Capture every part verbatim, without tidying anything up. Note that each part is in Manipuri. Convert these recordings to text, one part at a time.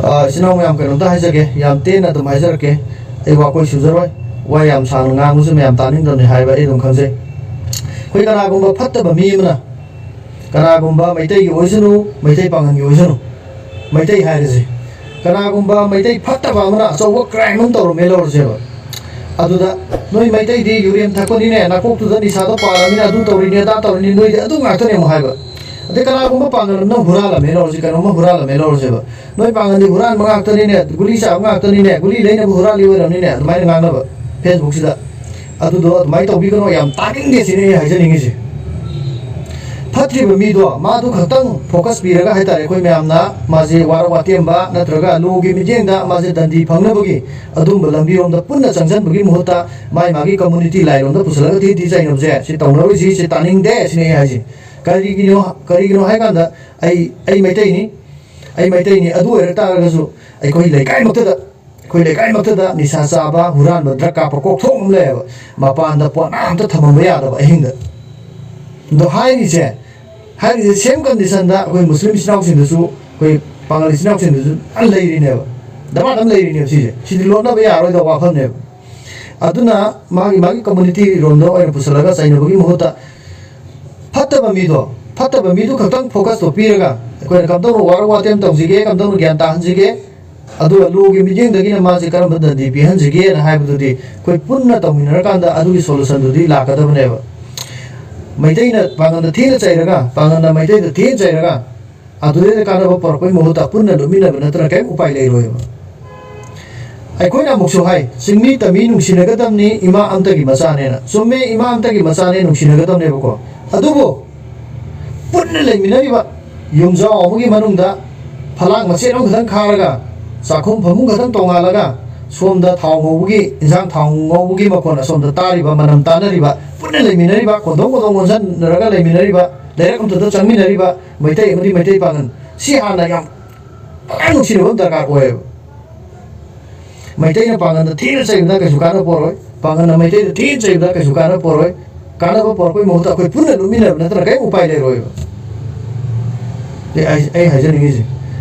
ꯑ, ꯏꯆꯤꯟ ꯏꯅꯥꯎ ꯃꯌꯥꯝ, ꯀꯩꯅꯣꯝꯇ ꯍꯥꯏꯖꯒꯦ, ꯌꯥꯝ ꯇꯦꯟꯅ ꯑꯗꯨꯝ ꯍꯥꯏꯖꯔꯛꯀꯦ꯫ ꯑꯩ ꯋꯥꯈꯣꯏ ꯁꯨꯖꯔꯣꯏ, ꯋꯥ ꯌꯥꯝ ꯁꯥꯡꯅ ꯉꯥꯡꯕꯁꯨ ꯃꯌꯥꯝ ꯇꯥꯅꯤꯡꯗꯕꯅꯤ ꯍꯥꯏꯕ ꯑꯩ ꯑꯗꯨꯝ ꯈꯪꯖꯩ꯫ ꯑꯩꯈꯣꯏ ꯀꯅꯥꯒꯨꯝꯕ ꯐꯠꯇꯕ ꯃꯤ ꯑꯃꯅ, ꯀꯅꯥꯒꯨꯝꯕ ꯃꯩꯇꯩꯒꯤ ꯑꯣꯏꯁꯅꯨ, ꯃꯩꯇꯩ ꯄꯥꯉꯜꯒꯤ ꯑꯣꯏꯁꯅꯨ, ꯃꯩꯇꯩ ꯍꯥꯏꯔꯁꯦ, ꯀꯅꯥꯒꯨꯝꯕ ꯃꯩꯇꯩ ꯐꯠꯇꯕ ꯑꯃꯅ ꯑꯆꯧꯕ ꯀ꯭ꯔꯥꯏꯝ ꯑꯃ ꯇꯧꯔꯝꯃꯦ ꯂꯧꯔꯁꯦꯕ꯫ ꯑꯗꯨꯗ ꯅꯣꯏ ꯃꯩꯇꯩꯗꯤ ꯌꯨꯔꯦꯟ ꯊꯛꯄꯅꯤꯅꯦ, ꯅꯥꯀꯣꯛꯇꯨꯗ ꯅꯤꯁꯥꯗꯣ ꯄꯥꯜꯂꯃꯤꯅꯦ, ꯑꯗꯨ ꯇꯧꯔꯤꯅꯦ, ꯑꯗꯥ ꯇꯧꯔꯤꯅꯦ, ꯅꯣꯏꯗꯤ ꯑꯗꯨ ꯉꯥꯛꯇꯅꯦ ꯑꯃꯨꯛ ꯍꯥꯏꯕ꯫ ꯑꯗꯩ ꯀꯅꯥꯒꯨꯝꯕ ꯄꯥꯡꯒꯜ ꯑꯃꯅ ꯍꯨꯔꯥꯜꯂꯝꯃꯦ ꯂꯧꯔꯁꯤ, ꯀꯩꯅꯣꯝꯃ ꯍꯨꯔꯥꯜꯂꯝꯃꯦ ꯂꯧꯔꯁꯦꯕ, ꯅꯣꯏ ꯄꯥꯡꯒꯜꯗꯤ ꯍꯨꯔꯥꯟꯕ ꯉꯥꯛꯇꯅꯤꯅꯦ, ꯒꯨꯂꯤ ꯆꯥꯕ ꯉꯥꯛꯇꯅꯤꯅꯦ, ꯒꯨꯂꯤ ꯂꯩꯅꯕ ꯍꯨꯔꯥꯜꯂꯤ ꯑꯣꯏꯔꯝꯅꯤꯅꯦ, ꯑꯗꯨꯃꯥꯏꯅ ꯉꯥꯡꯅꯕ ꯐꯦꯁꯕꯨꯛꯁꯤꯗ꯫ ꯑꯗꯨꯗꯣ ꯑꯗꯨꯃꯥꯏꯅ ꯇꯧꯕꯤꯒꯅꯣ, ꯌꯥꯝ ꯇꯥꯅꯤꯡꯗꯦ ꯁꯤꯅꯤ ꯑꯩ ꯍꯥꯏꯖꯅꯤꯡꯉꯤꯁꯦ꯫ ꯐꯠꯇ꯭ꯔꯤꯕ ꯃꯤꯗꯣ ꯃꯥꯗꯨ ꯈꯛꯇꯪ ꯐꯣꯀꯁ ꯄꯤꯔꯒ ꯍꯥꯏꯇꯥꯔꯦ, ꯑꯩꯈꯣꯏ ꯃꯌꯥꯝꯅ ꯃꯥꯁꯦ ꯋꯥꯔꯛ ꯋꯥꯇꯦꯝꯕ ꯅꯠꯇ꯭ꯔꯒ ꯂꯣꯒꯤ ꯃꯤꯠꯌꯦꯡꯗ ꯃꯥꯁꯦ ꯗꯟꯗꯤ ꯐꯪꯅꯕꯒꯤ ꯑꯗꯨꯝꯕ ꯂꯝꯕꯤꯔꯣꯝꯗ ꯄꯨꯟꯅ ꯆꯪꯁꯤꯟꯕꯒꯤ ꯃꯍꯨꯠꯇ ꯃꯥꯏ ꯃꯥꯒꯤ ꯀꯝꯃꯨꯅꯤꯇꯤ ꯂꯥꯏꯔꯣꯝꯗ ꯄꯨꯁꯤꯜꯂꯒ ꯊꯤ ꯊꯤ ꯆꯩꯅꯕꯁꯦ, ꯁꯤ ꯇꯧꯅꯔꯣꯏꯁꯤ, ꯁꯤ ꯇꯥꯅꯤꯡꯗꯦ ꯁꯤꯅꯤ ꯑꯩ ꯍꯥꯏꯁꯦ꯫ ꯀꯔꯤꯒꯤꯅꯣ, ꯀꯔꯤꯒꯤꯅꯣ ꯍꯥꯏ ꯀꯥꯟꯗ ꯑꯩ, ꯑꯩ ꯃꯩꯇꯩꯅꯤ, ꯑꯩ ꯃꯩꯇꯩꯅꯤ, ꯑꯗꯨ ꯑꯣꯏꯔ ꯇꯥꯔꯒꯁꯨ ꯑꯩꯈꯣꯏ ꯂꯩꯀꯥꯏꯃꯛꯇꯗ, ꯑꯩꯈꯣꯏ ꯂꯩꯀꯥꯏꯃꯛꯇꯗ ꯅꯤꯁꯥ ꯆꯥꯕ, ꯍꯨꯔꯥꯟꯕ, ꯗ꯭ꯔꯒ ꯀꯥꯞꯄ ꯀꯣꯛꯊꯣꯛ ꯑꯃ ꯂꯩꯌꯦꯕ꯫ ꯃꯄꯥꯟꯗ ꯄꯣꯠ ꯑꯝꯇ ꯊꯝꯃꯝꯕ ꯌꯥꯗꯕ ꯑꯍꯤꯡꯗ꯫ ꯑꯗꯣ ꯍꯥꯏꯔꯤꯁꯦ, ꯍꯥꯏꯔꯤꯁꯦ ꯁꯦꯝ ꯀꯟꯗꯤꯁꯟꯗ ꯑꯩꯈꯣꯏ ꯃꯨꯁꯂꯤꯝ ꯏꯆꯤꯟ ꯏꯅꯥꯎꯁꯤꯡꯗꯁꯨ, ꯑꯩꯈꯣꯏ ꯄꯥꯉꯜ ꯏꯆꯤꯟ ꯏꯅꯥꯎꯁꯤꯡꯗꯁꯨ ꯐꯖꯅ ꯂꯩꯔꯤꯅꯦꯕ, ꯗꯃꯥ ꯑꯗꯨꯝ ꯂꯩꯔꯤꯅꯦꯕ꯫ ꯁꯤꯁꯦ, ꯁꯤꯗꯤ ꯂꯣꯠꯅꯕ ꯌꯥꯔꯣꯏꯗꯕ ꯋꯥꯐꯝꯅꯦꯕ꯫ ꯑꯗꯨꯅ ꯃꯥꯒꯤ, ꯃꯥꯒꯤ ꯀꯝꯃꯨꯅꯤꯇꯤ ꯔꯣꯝꯗ ꯑꯣꯏꯅ ꯄꯨꯁꯜꯂꯒ ꯆꯩꯅꯕꯒꯤ ꯃꯍꯨꯠꯇ ꯐꯠꯇꯕ ꯃꯤꯗꯣ, ꯐꯠꯇꯕ ꯃꯤꯗꯨ ꯈꯛꯇꯪ ꯐꯣꯀꯁꯇꯣ ꯄꯤꯔꯒ ꯑꯩꯈꯣꯏꯅ ꯀꯝꯗꯧꯅ ꯋꯥꯔꯛ ꯋꯥꯇꯦꯝ ꯇꯧꯁꯤꯒꯦ, ꯀꯝꯗꯧꯅ ꯒ꯭ꯌꯥꯟ ꯇꯥꯍꯟꯁꯤꯒꯦ, ꯑꯗꯨꯒ ꯂꯣꯒꯤ ꯃꯤꯠꯌꯦꯡꯗꯒꯤꯅ ꯃꯥꯁꯦ ꯀꯔꯝꯕ ꯗꯟꯗꯤ ꯄꯤꯍꯟꯁꯤꯒꯦꯅ ꯍꯥꯏꯕꯗꯨꯗꯤ ꯑꯩꯈꯣꯏ ꯄꯨꯟꯅ ꯇꯧꯃꯤꯟꯅꯔꯀꯥꯟꯗ ꯑꯗꯨꯒꯤ ꯁꯣꯂꯨꯁꯟꯗꯨꯗꯤ ꯂꯥꯛꯀꯗꯕꯅꯦꯕ꯫ ꯃꯩꯇꯩꯅ ꯄꯥꯡꯒꯜꯗ ꯊꯤꯅ ꯆꯩꯔꯒ, ꯄꯥꯡꯒꯜꯅ ꯃꯩꯇꯩꯗ ꯊꯤꯅ ꯆꯩꯔꯒ, ꯑꯗꯨꯗꯩꯗ ꯀꯥꯟꯅꯕ ꯄꯨꯔꯛꯄꯩ ꯃꯍꯨꯠꯇ ꯄꯨꯟꯅ ꯂꯨꯞꯃꯤꯟꯅꯕ ꯅꯠꯇꯅ ꯀꯔꯤꯝ ꯎꯄꯥꯏ ꯂꯩꯔꯣꯏꯕ꯫ ꯑꯩꯈꯣꯏꯅ ꯑꯃꯨꯛꯁꯨ ꯍꯥꯏ, ꯆꯤꯡꯃꯤ ꯇꯝꯃꯤ ꯅꯨꯡꯁꯤꯅꯒꯗꯕꯅꯤ, ꯏꯃꯥ ꯑꯝꯇꯒꯤ ꯃꯆꯥꯅꯦꯅ꯫ ꯆꯨꯝꯃꯦ, ꯏꯃꯥ ꯑꯝꯇꯒꯤ ꯃꯆꯥꯅꯦ, ꯅꯨꯡꯁꯤꯅꯒꯗꯕꯅꯦꯕꯀꯣ꯫ ꯑꯗꯨꯕꯨ ꯄꯨꯟꯅ ꯂꯩꯃꯤꯟꯅꯔꯤꯕ ꯌꯨꯝꯖꯥꯎ ꯑꯃꯒꯤ ꯃꯅꯨꯡꯗ ꯐꯂꯥꯡ ꯃꯆꯦꯠ ꯑꯃꯈꯛꯇꯪ ꯈꯥꯔꯒ, ꯆꯥꯛꯈꯨꯝ ꯐꯃꯨꯡ ꯈꯛꯇꯪ ꯇꯣꯉꯥꯜꯂꯒ, ꯁꯣꯝꯗ ꯊꯥꯎ ꯉꯧꯕꯒꯤ, ꯏꯟꯁꯥꯡ ꯊꯥꯎ ꯉꯧꯕꯒꯤ ꯃꯈꯣꯟ ꯑꯁꯣꯝꯗ ꯇꯥꯔꯤꯕ, ꯃꯅꯝ ꯇꯥꯅꯔꯤꯕ, ꯄꯨꯟꯅ ꯂꯩꯃꯤꯟꯅꯔꯤꯕ, ꯀꯣꯟꯊꯣꯡ ꯀꯣꯟꯊꯣꯡ ꯑꯣꯟꯁꯤꯟꯅꯔꯒ ꯂꯩꯃꯤꯟꯅꯔꯤꯕ, ꯂꯩꯔꯛ ꯑꯃꯠꯇꯗ ꯆꯪꯃꯤꯟꯅꯔꯤꯕ ꯃꯩꯇꯩ ꯑꯃꯗꯤ ꯃꯩꯇꯩ ꯄꯥꯉꯜ, ꯁꯤ ꯍꯥꯟꯅ ꯌꯥꯝ ꯐꯖꯅ ꯅꯨꯡꯁꯤꯅꯕ ꯑꯃ ꯗꯔꯀꯥꯔ ꯑꯣꯏꯌꯦꯕ꯫ ꯃꯩꯇꯩꯅ ꯄꯥꯡꯒꯜꯗ ꯊꯤꯅ ꯆꯩꯕꯗ ꯀꯩꯁꯨ ꯀꯥꯟꯅꯕ ꯄꯣꯔꯣꯏ, ꯄꯥꯡꯒꯜꯅ ꯃꯩꯇꯩꯗ ꯊꯤꯅ ꯆꯩꯕꯗ ꯀꯩꯁꯨ ꯀꯥꯟꯅꯕ ꯄꯣꯔꯣꯏ꯫ ꯀꯥꯟꯅꯕ ꯄꯣꯔꯛꯄꯒꯤ ꯃꯍꯨꯠꯇ ꯑꯩꯈꯣꯏ ꯄꯨꯟꯅ ꯂꯨꯞꯃꯤꯟꯅꯕ ꯅꯠꯇꯅ ꯀꯔꯤꯝ ꯎꯄꯥꯏ ꯂꯩꯔꯣꯏꯕ꯫ ꯑꯩ, ꯑꯩ, ꯑꯩ ꯍꯥꯏꯖꯅꯤꯡꯉꯤꯁꯦ,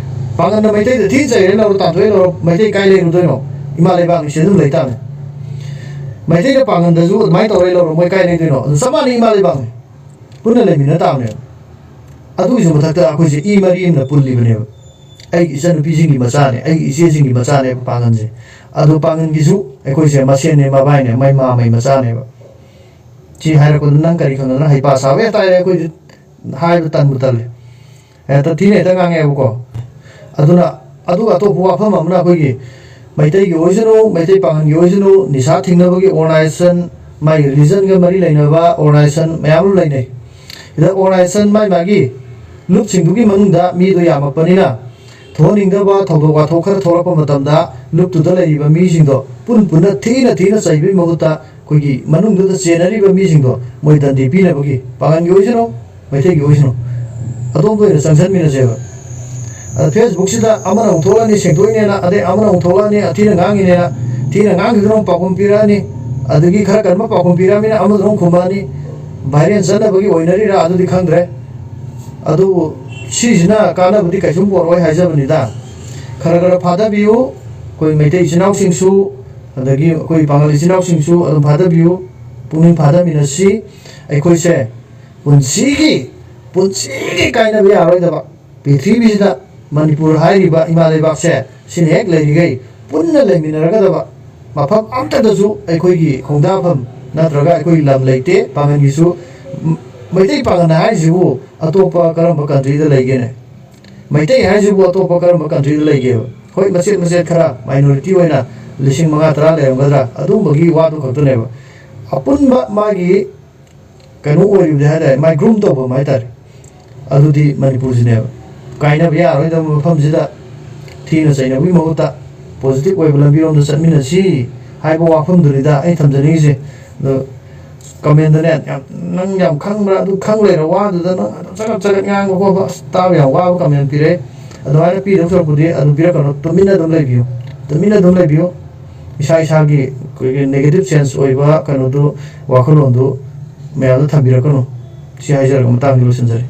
ꯄꯥꯡꯒꯟꯅ ꯃꯩꯇꯩꯗ ꯊꯤꯅ ꯆꯩꯔꯦ ꯂꯧꯔꯣ, ꯇꯥꯟꯊꯣꯛꯑꯦ ꯂꯧꯔꯣ, ꯃꯩꯇꯩ ꯀꯥꯏ ꯂꯩꯔꯨꯗꯣꯏꯅꯣ? ꯏꯃꯥ ꯂꯩꯕꯥꯛꯅꯤ, ꯁꯤꯗ ꯑꯗꯨꯝ ꯂꯩꯇꯥꯕꯅꯤ꯫ ꯃꯩꯇꯩꯅ ꯄꯥꯡꯒꯟꯗꯁꯨ ꯑꯗꯨꯃꯥꯏꯅ ꯇꯧꯔꯦ ꯂꯧꯔꯣ, ꯃꯣꯏ ꯀꯥꯏ ꯂꯩꯗꯣꯏꯅꯣ? ꯑꯗꯨ ꯆꯞ ꯃꯥꯟꯅꯩ, ꯏꯃꯥ ꯂꯩꯕꯥꯛꯅꯤ꯫ ꯄꯨꯟꯅ ꯂꯩꯃꯤꯟꯅ ꯇꯥꯕꯅꯦꯕ꯫ ꯑꯗꯨꯒꯤꯁꯨ ꯃꯊꯛꯇ ꯑꯩꯈꯣꯏꯁꯦ ꯏ ꯃꯔꯤ ꯑꯃꯅ ꯄꯨꯜꯂꯤꯕꯅꯦꯕ꯫ ꯑꯩꯒꯤ ꯏꯆꯟꯅꯨꯄꯤꯁꯤꯡꯒꯤ ꯃꯆꯥꯅꯦ, ꯑꯩꯒꯤ ꯏꯆꯦꯁꯤꯡꯒꯤ ꯃꯆꯥꯅꯦꯕ ꯄꯥꯡꯒꯟꯁꯦ꯫ ꯑꯗꯣ ꯄꯥꯡꯒꯟꯒꯤꯁꯨ ꯑꯩꯈꯣꯏꯁꯦ ꯃꯁꯦꯟꯅꯦ, ꯃꯕꯥꯏꯅꯦ, ꯃꯩ ꯃꯥ ꯃꯩ ꯃꯆꯥꯅꯦꯕ꯫ ꯁꯤ ꯍꯥꯏꯔꯛꯄꯗ ꯅꯪ ꯀꯔꯤ ꯈꯪꯗꯅ ꯍꯩꯄꯥ ꯁꯥꯕ ꯍꯦꯛꯇ ꯍꯥꯏꯔꯦ, ꯑꯩꯈꯣꯏꯗꯤ ꯍꯥꯏꯕ ꯇꯟꯕꯨ ꯇꯜꯂꯦ꯫ ꯍꯦꯛꯇ ꯊꯤꯅ ꯍꯦꯛꯇ ꯉꯥꯡꯉꯦꯕꯀꯣ꯫ ꯑꯗꯨꯅ ꯑꯗꯨꯒ ꯑꯇꯣꯞꯄ ꯋꯥꯐꯝ ꯑꯃꯅ ꯑꯩꯈꯣꯏꯒꯤ ꯃꯩꯇꯩꯒꯤ ꯑꯣꯏꯁꯅꯨ, ꯃꯩꯇꯩ ꯄꯥꯉꯜꯒꯤ ꯑꯣꯏꯁꯅꯨ, ꯅꯤꯁꯥ ꯊꯤꯡꯅꯕꯒꯤ ꯑꯣꯔꯒꯅꯥꯏꯖꯦꯁꯟ, ꯃꯥꯒꯤ ꯔꯤꯂꯤꯖꯟꯒ ꯃꯔꯤ ꯂꯩꯅꯕ ꯑꯣꯔꯒꯅꯥꯏꯖꯦꯁꯟ ꯃꯌꯥꯝ ꯑꯃ ꯂꯩꯅꯩ꯫ ꯁꯤꯗ ꯑꯣꯔꯒꯅꯥꯏꯖꯦꯁꯟ ꯃꯥꯒꯤ ꯃꯥꯒꯤ ꯂꯨꯞꯁꯤꯡꯗꯨꯒꯤ ꯃꯅꯨꯡꯗ ꯃꯤꯗꯣ ꯌꯥꯝꯃꯛꯄꯅꯤꯅ ꯊꯣꯛꯍꯟꯅꯤꯡꯗꯕ ꯊꯧꯗꯣꯛ ꯋꯥꯊꯣꯛ ꯈꯔ ꯊꯣꯛꯂꯛꯄ ꯃꯇꯝꯗ ꯂꯨꯞꯇꯨꯗ ꯂꯩꯔꯤꯕ ꯃꯤꯁꯤꯡꯗꯣ ꯄꯨꯟ ꯄꯨꯟꯅ ꯊꯤꯅ ꯊꯤꯅ ꯆꯩꯕꯒꯤ ꯃꯍꯨꯠꯇ ꯑꯩꯈꯣꯏꯒꯤ ꯃꯅꯨꯡꯗꯨꯗ ꯆꯦꯟꯅꯔꯤꯕ ꯃꯤꯁꯤꯡꯗꯣ ꯃꯣꯏ ꯗꯟꯗꯤ ꯄꯤꯅꯕꯒꯤ, ꯄꯥꯉꯜꯒꯤ ꯑꯣꯏꯁꯅꯨ, ꯃꯩꯇꯩꯒꯤ ꯑꯣꯏꯁꯅꯨ, ꯑꯗꯣꯝꯗ ꯑꯣꯏꯅ ꯆꯪꯁꯤꯟꯃꯤꯟꯅꯁꯦꯕ꯫ ꯑꯗ ꯐꯦꯁꯕꯨꯛꯁꯤꯗ ꯑꯃꯅ ꯑꯃꯨꯛ ꯊꯣꯛꯂꯛꯑꯅꯤ, ꯁꯦꯡꯗꯣꯛꯏꯅꯦꯅ, ꯑꯗꯩ ꯑꯃꯅ ꯑꯃꯨꯛ ꯊꯣꯛꯂꯛꯑꯅꯤ, ꯑꯊꯤꯅ ꯉꯥꯡꯉꯤꯅꯦꯅ, ꯊꯤꯅ ꯉꯥꯡꯈꯤꯗꯨꯅ ꯑꯃꯨꯛ ꯄꯥꯎꯈꯨꯝ ꯄꯤꯔꯛꯑꯅꯤ, ꯑꯗꯒꯤ ꯈꯔ ꯀꯟꯕ ꯄꯥꯎꯈꯨꯝ ꯄꯤꯔꯛꯑꯃꯤꯅ ꯑꯃꯗꯨꯅ ꯑꯃꯨꯛ ꯈꯨꯝꯃꯛꯑꯅꯤ, ꯚꯥꯏꯔꯦꯟ ꯆꯠꯅꯕꯒꯤ ꯑꯣꯏꯅꯔꯤꯔꯥ ꯑꯗꯨꯗꯤ ꯈꯪꯗ꯭ꯔꯦ꯫ ꯑꯗꯨꯕꯨ ꯁꯤꯁꯤꯅ ꯀꯥꯟꯅꯕꯗꯤ ꯀꯩꯁꯨꯝ ꯄꯣꯔꯛꯑꯣꯏ ꯍꯥꯏꯖꯕꯅꯤꯗ꯫ ꯈꯔ ꯈꯔ ꯐꯥꯗꯕꯤꯌꯨ, ꯑꯩꯈꯣꯏ ꯃꯩꯇꯩ ꯏꯆꯤꯟ ꯏꯅꯥꯎꯁꯤꯡꯁꯨ, ꯑꯗꯒꯤ ꯑꯩꯈꯣꯏ ꯄꯥꯉꯜ ꯏꯆꯤꯟ ꯏꯅꯥꯎꯁꯤꯡꯁꯨ ꯑꯗꯨꯝ ꯐꯥꯗꯕꯤꯌꯨ, ꯄꯨꯛꯅꯤꯡ ꯐꯥꯗꯃꯤꯟꯅꯁꯤ꯫ ꯑꯩꯈꯣꯏꯁꯦ ꯄꯨꯟꯁꯤꯒꯤ, ꯄꯨꯟꯁꯤꯒꯤ ꯀꯥꯏꯅꯕ ꯌꯥꯔꯣꯏꯗꯕ ꯄ꯭ꯔꯤꯊꯤꯕꯤꯁꯤꯗ ꯃꯅꯤꯄꯨꯔ ꯍꯥꯏꯔꯤꯕ ꯏꯃꯥ ꯂꯩꯕꯥꯛꯁꯦ ꯁꯤꯅ ꯍꯦꯛ ꯂꯩꯔꯤꯈꯩ ꯄꯨꯟꯅ ꯂꯩꯃꯤꯟꯅꯔꯒꯗꯕ ꯃꯐꯝ ꯑꯝꯇꯗꯁꯨ ꯑꯩꯈꯣꯏꯒꯤ ꯈꯣꯡꯗꯥꯐꯝ ꯅꯠꯇ꯭ꯔꯒ ꯑꯩꯈꯣꯏꯒꯤ ꯂꯝ ꯂꯩꯇꯦ꯫ ꯄꯥꯉꯜꯒꯤꯁꯨ ꯝ-, ꯃꯩꯇꯩ ꯄꯥꯉꯜ ꯍꯥꯏꯔꯤꯁꯤꯕꯨ ꯑꯇꯣꯞꯄ ꯀꯔꯝꯕ ꯀꯟꯇ꯭ꯔꯤꯗ ꯂꯩꯒꯦꯅꯦ? ꯃꯩꯇꯩ ꯍꯥꯏꯁꯤꯕꯨ ꯑꯇꯣꯞꯄ ꯀꯔꯝꯕ ꯀꯟꯇ꯭ꯔꯤꯗ ꯂꯩꯒꯦꯕ? ꯍꯣꯏ, ꯃꯆꯦꯠ ꯃꯆꯦꯠ ꯈꯔ ꯃꯥꯏꯅꯣꯔꯤꯇꯤ ꯑꯣꯏꯅ ꯂꯤꯁꯤꯡ ꯃꯉꯥ ꯇꯔꯥ ꯂꯩꯔꯝꯒꯗ꯭ꯔꯥ, ꯑꯗꯨꯝꯕꯒꯤ ꯋꯥꯗꯨ ꯈꯛꯇꯅꯦꯕ꯫ ꯑꯄꯨꯟꯕ ꯃꯥꯒꯤ ꯀꯩꯅꯣ ꯑꯣꯏꯔꯤꯕꯗꯤ ꯍꯥꯏ ꯇꯥꯔꯦ, ꯃꯥꯏ ꯒ꯭ꯔꯨꯝ ꯇꯧꯐꯝ ꯍꯥꯏ ꯇꯥꯔꯦ, ꯑꯗꯨꯗꯤ ꯃꯅꯤꯄꯨꯔꯁꯤꯅꯦꯕ꯫ ꯀꯥꯏꯅꯕ ꯌꯥꯔꯣꯏꯗꯕ ꯃꯐꯝꯁꯤꯗ ꯊꯤꯅ ꯆꯩꯅꯕꯒꯤ ꯃꯍꯨꯠꯇ ꯄꯣꯖꯤꯇꯤꯚ ꯑꯣꯏꯕ ꯂꯝꯕꯤꯔꯣꯝꯗ ꯆꯠꯃꯤꯟꯅꯁꯤ ꯍꯥꯏꯕ ꯋꯥꯐꯝꯗꯨꯅꯤꯗ ꯑꯩ ꯊꯝꯖꯅꯤꯡꯉꯤꯁꯦ꯫ ꯑꯗꯣ ꯀꯃꯦꯟꯗꯅꯦ, "ꯌꯥꯝ, ꯅꯪ ꯌꯥꯝ ꯈꯪꯕ꯭ꯔꯥ? ꯑꯗꯨ ꯈꯪ ꯂꯩꯔ ꯋꯥꯗꯨꯗ ꯅꯪ ꯑꯗꯨꯝ ꯆꯒꯠ ꯆꯒꯠ ꯉꯥꯡꯕ ꯈꯣꯠꯄ, ꯑꯁ, ꯇꯥꯕ ꯌꯥꯝ ꯋꯥꯕ ꯀꯃꯦꯟ ꯄꯤꯔꯛꯑꯦ꯫ ꯑꯗꯨꯃꯥꯏꯅ ꯄꯤꯗꯧ ꯁꯔꯨꯛꯄꯨꯗꯤ ꯑꯗꯨꯝ ꯄꯤꯔꯛꯀꯅꯨ, ꯇꯨꯃꯤꯟꯅ ꯑꯗꯨꯝ ꯂꯩꯕꯤꯌꯨ, ꯇꯨꯃꯤꯟꯅ ꯑꯗꯨꯝ ꯂꯩꯕꯤꯌꯨ꯫ ꯏꯁꯥ ꯏꯁꯥꯒꯤ ꯑꯩꯈꯣꯏꯒꯤ ꯅꯦꯒꯦꯇꯤꯚ ꯁꯦꯟꯁ ꯑꯣꯏꯕ ꯀꯩꯅꯣꯗꯨ, ꯋꯥꯈꯜꯂꯣꯟꯗꯨ ꯃꯌꯥꯝꯗ ꯊꯝꯕꯤꯔꯛꯀꯅꯨ"꯫ ꯁꯤ ꯍꯥꯏꯖꯔꯒ ꯃꯇꯥꯡꯁꯤ ꯂꯣꯏꯁꯤꯟꯖꯔꯦ꯫